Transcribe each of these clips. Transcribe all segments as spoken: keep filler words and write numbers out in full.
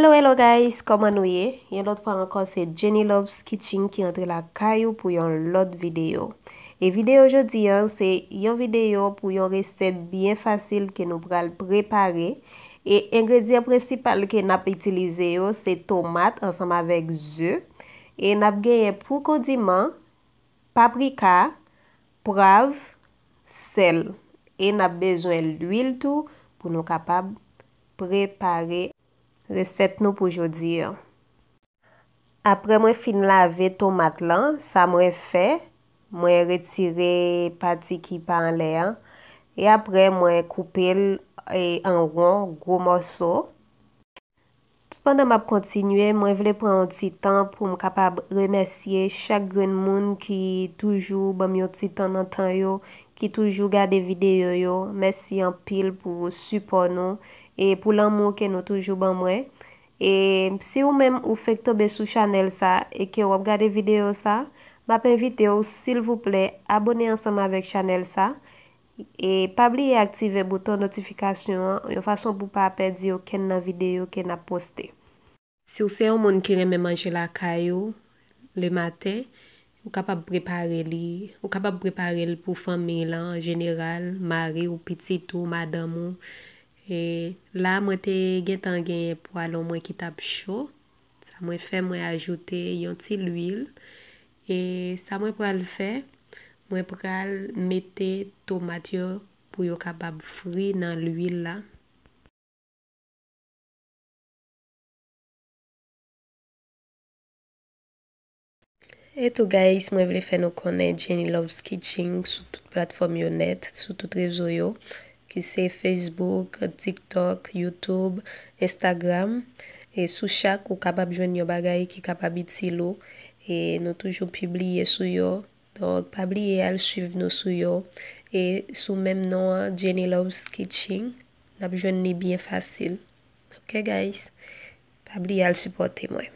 Hello, hello guys, kòman nou ye? Yon lòt fwa ankò, se Jenny Loves Kitchen ki antre lakay ou pou yon lòt videyo. E videyo jodi a, se yon videyo pou yon resèt byen fasil ke nou pral prepare. E engredyan prensipal ke n ap itilize yo, se tomat ansanm avèk ze. E n ap genyen pou kondiman, paprika, pwav, sèl. E n ap bezwen lwil tou pou nou kapab prepare resèt nou pou jodi a. Apre mwen fin lave tomat lan, sa mwen fè, mwen retire pati ki pa anlè an. E apre mwen koupe l, e, an won, gwo mòso. Tout pandan m ap kontinye, mwen vle pran yon ti tan pou m kapab remèsye chak grenn moun ki toujou ban m yon ti tan nan tan yo, ki toujou gade videyo yo. Mèsi anpil pou sipò nou e pou lanmou ke nou toujou ban mwen. E si ou menm ou fenk tonbe sou chanèl sa e ke w ap gade videyo sa, m ap envite w, silvouplè, abone ansanm avèk chanèl sa. E pa bliye aktive bouton notifikasyon an, yon fason pou w pa pèdi okenn nan videyo ke n ap poste. Si w se yon moun ki renmen manje lakay ou, lematen, ou kapab prepare li, ou kapab prepare l pou fanmi lan an jeneral, mari w, pitit ou, madanm ou. E la, mwen te gentan genyen pwalon mwen ki t ap cho. Sa mwen fè, mwen ajoute yon ti lwil. E sa mwen pral fè, mwen pral mete tomat yo pou yo kapab fri nan lwil la. E tou, guys, mwen vle fè nou konnen Jenny Loves Kitchen sou tout platfòm yo nèt, sou tout rezo yo, ki se Facebook, TikTok, YouTube, Instagram. E sou chak, ou kapab jwenn yon bagay ki kapab itil ou. E nou toujou pibliye sou yo. Donk, pa bliye al swiv nou sou yo. E sou menm non an, Jenny Loves Kitchen. N ap jwenn li byen fasil. Ok, guys? Pa bliye al sipòte mwen.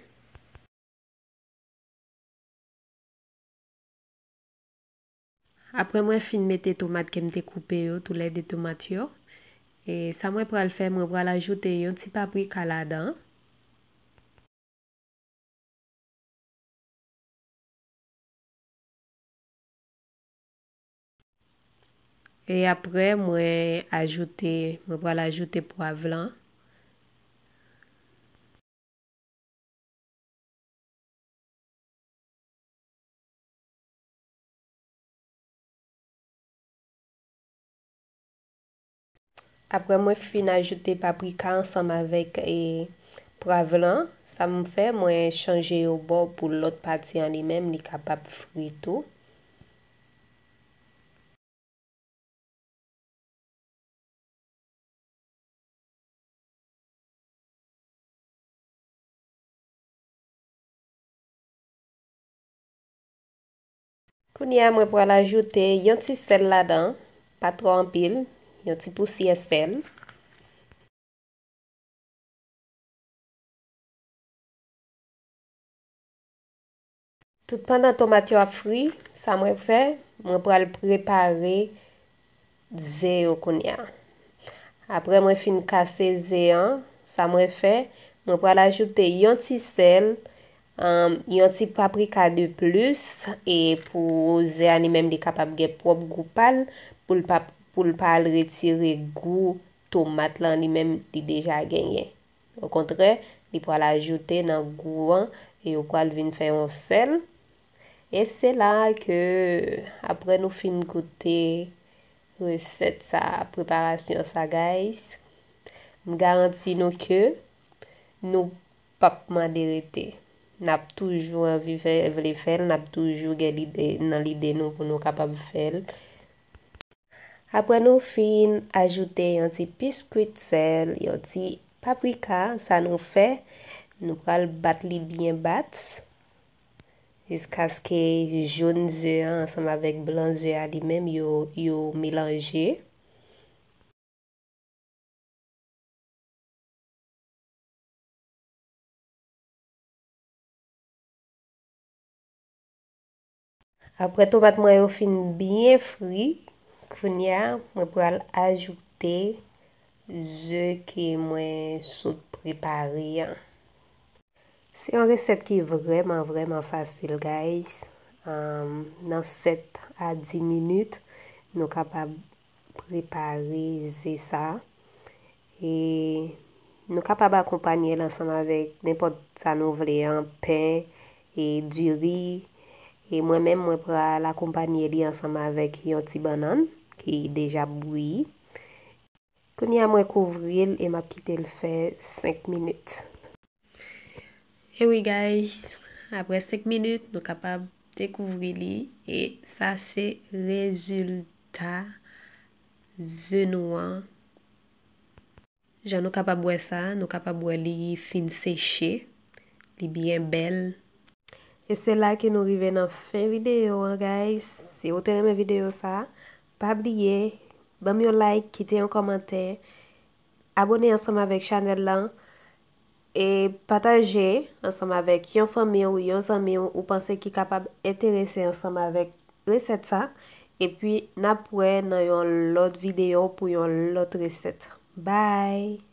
Apre mwen fin mete tomat ke m te koupe yo, toulède tomat yo. E sa mwen pral fè, mwen pral ajoute yon ti paprika ladan. E apre, mwen ajoute, mwen pral ajoute pwav lan. Apre mwen fin ajoute paprika ansanm avèk, e, pwav lan, sa m fè, mwen chanje yo bò pou lòt pati an li menm, li kapab fri tou. Kounye a, mwen pral ajoute yon ti sèl ladan, pa twò anpil, yon ti pousyè sèl. Tout pandan tomat yo ap fri, sa mwen fè, mwen pral prepare ze yo kounye a. Apre mwen fin kase ze an, sa mwen fè, mwen pral ajoute yon ti sèl, um, yon ti paprika de plis, e pou ze a li menm li kapab gen pwòp gou pa l, pou l pa, pou l pa al retire gou tomat lan li menm li deja genyen. Okontrè, li pral ajoute nan gou an e yo pral vin fè yon sèl. E se la ke, apre nou fin goute resèt sa, preparasyon sa, guys, m garanti nou ke nou p ap mande rete. N ap toujou anvi fè, vle fè l, n ap toujou gen lide, nan lide nou pou nou kapab fè l. Apre nou fin ajoute yon ti piskwit sèl, yon ti paprika, sa nou fè, nou pral bat li byen bat, jiskaske jòn ze an ansanm avèk blan ze a li menm yo, yo melanje. Apre tomat mwen yo fin byen fri, kounye a, mwen pral ajoute ze ke mwen sot prepare an. Se yon resèt ki vrèman, vrèman fasil, guys. Um, nan sèt a dis minit, nou kapab prepare ze sa. E nou kapab akonpanye l ansanm avèk nenpòt sa nou vle an, pen, e diri. E mwen menm, mwen pral akonpanye li ansanm avèk yon ti bannann ki deja bouyi. Kounye a, mwen kouvri l e m ap kite l fè senk minit. E wi, guys, apre senk minit, nou kapab dekouvri li. E sa se rezilta ze nou an. Jan nou kapab wè sa, nou kapab wè li fin seche. Li byen bèl. E se la ke nou rive nan fen videyo an, guys. Si ou te renmen videyo sa, pa bliye, ban m yon like, kite yon kòmantè, abone ansanm avèk chanèl lan, e pataje ansanm avèk yon fanmi w, yon zanmi w ou panse ki kapab enterese ansanm avèk resèt sa. Epi, n ap wè nan yon lòt videyo pou yon lòt resèt. Bye!